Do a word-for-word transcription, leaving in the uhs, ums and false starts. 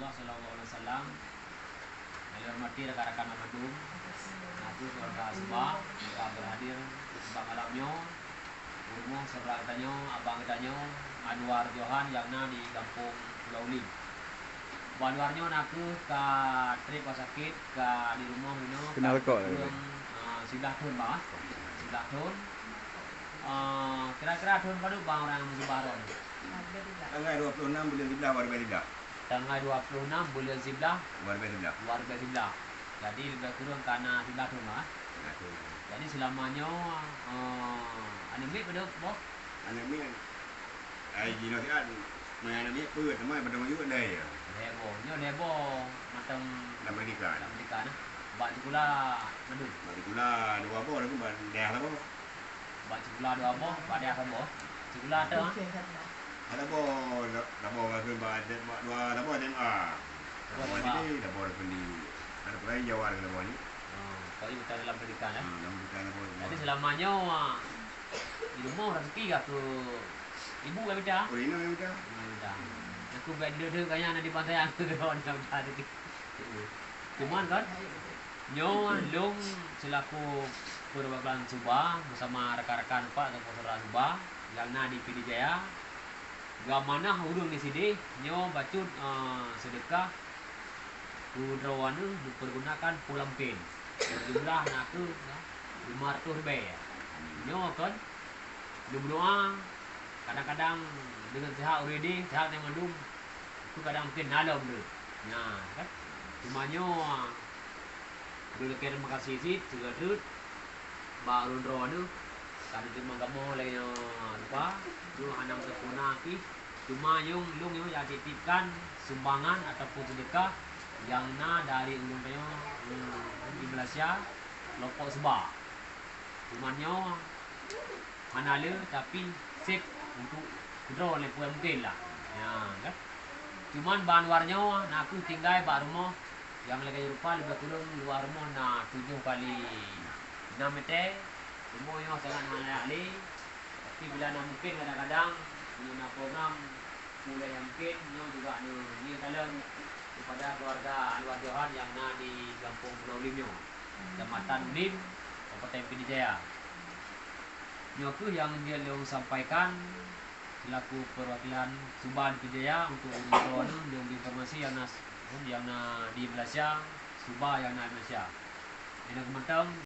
Rasulullah sallallahu alaihi wasallam. Yang dihormati rakan-rakan mandum, nakeuh keluarga Suba, ka berhadir pada malam nyoe, u rumoh saudara geutanyoe, abang geutanyoe, Anwar Johan nyang na di Gampông Pulo Ulim. Bang Anwar nyoe nakeuh ka trép ka sakét, ka di rumoh inoe, ka kureueng, ah, siblaih thon, Bang, ah. Siblaih thon. Ah, kira-kira thon padub, Bang, ureueng musibah droeneuh? Tanggai dua puluh enam buleuen siblaih dua ribèe siblaih. Tanggai dua puluh enam buleuen siblaih. Dua ribèe siblaih. Dua ribèe siblaih. Jadi leubeh kureueng ka na siblaih thon lah. Siblaih thon. Jadi seulama nyoe, eh, aneuk miet padub, Boh? Aneuk miet. Ai jinoe siat, meunan aneuk miet peuet, teuma padub manyuet lhèe. Lhèe boh. Nyoe lhèe boh mantong lam meudika. Lam meudika nah. Bak sikula mandum. Bak sikula dua boh, lagu bak dayah saboh. Bak sikula dua boh, bak dayah saboh. Sikula ata, ha? Ada boh, ada boh lagu bak, bak dua, ada boh S M A. Ada boh S M A. Ada boh di, ada boh di Jawa, ada boh ni. Oh, kau ni bukan dalam pendidikan, eh? Ah, dalam pendidikan ada boh. Jadi seulama nyoe, ah, di rumoh raseuki ka keu ibu ka mita? Oh, inoe ka mita. Ka mita. Aku buat duduk-duduk kayaknya ada di pantai aku ke kawan-kawan tadi. Cuman kan, nyoe lôn selaku perwakilan Suba bersama rakan-rakan Pak ataupun saudara Suba nyang na di Pidie Jaya, geuamanah ureueng di sideh nyoe bacut, eh, seudeukah keu droeneuh dipergunakan pulang pen. Jumlah nakeuh lima ratus ribèe. Nyoe kon, neumeudoa, kadang-kadang deungon seuhat ureueng di, seuhat nyang mandum, itu kadang mungkin na lom deuh. Nyan, kan? Cuma nyoe, ulôn lakèe teurimong gaséh cit, sigoe treuk, bak ureueng droeneuh, ka neuteurimong kamoe lagèe nyoe rupa, nyoe hana meusempurna pih. Cuma nyang lôn nyoe jak titipkan sumbangan ataupun seudeukah nyang na dari ulôn tanyoe, eh, di Malaysia, kelompok Suba. Cuma nyoe hana le, tapi sép untuk keudroe lé peue mungken lah. Nyan, kan? Cuman bak Anwar nyoe nakeuh tinggai bak rumoh nyang lagèe rupa leubeh kureueng luwah rumoh na tujoh kali enam meter. Rumoh nyoe sangat hana layak lé. Tapi bila na mungken kadang-kadang meunyoe na program peue nyang mungken nyoe juga neu-, ngieng saleuem kepada keluarga Anwar Johan nyang na di Gampông Pulo Ulim nyoe, Kecamatan Ulim, Kabupaten Pidie Jaya. Nyoe kheueh nyang jeuet lôn sampaikan selaku perwakilan Suba di Pidie Jaya untuk ureueng droeneuh, lôn bri informasi nyang na, nyang na di Malaysia, Suba nyang na di Malaysia. Nyan keuh mantong.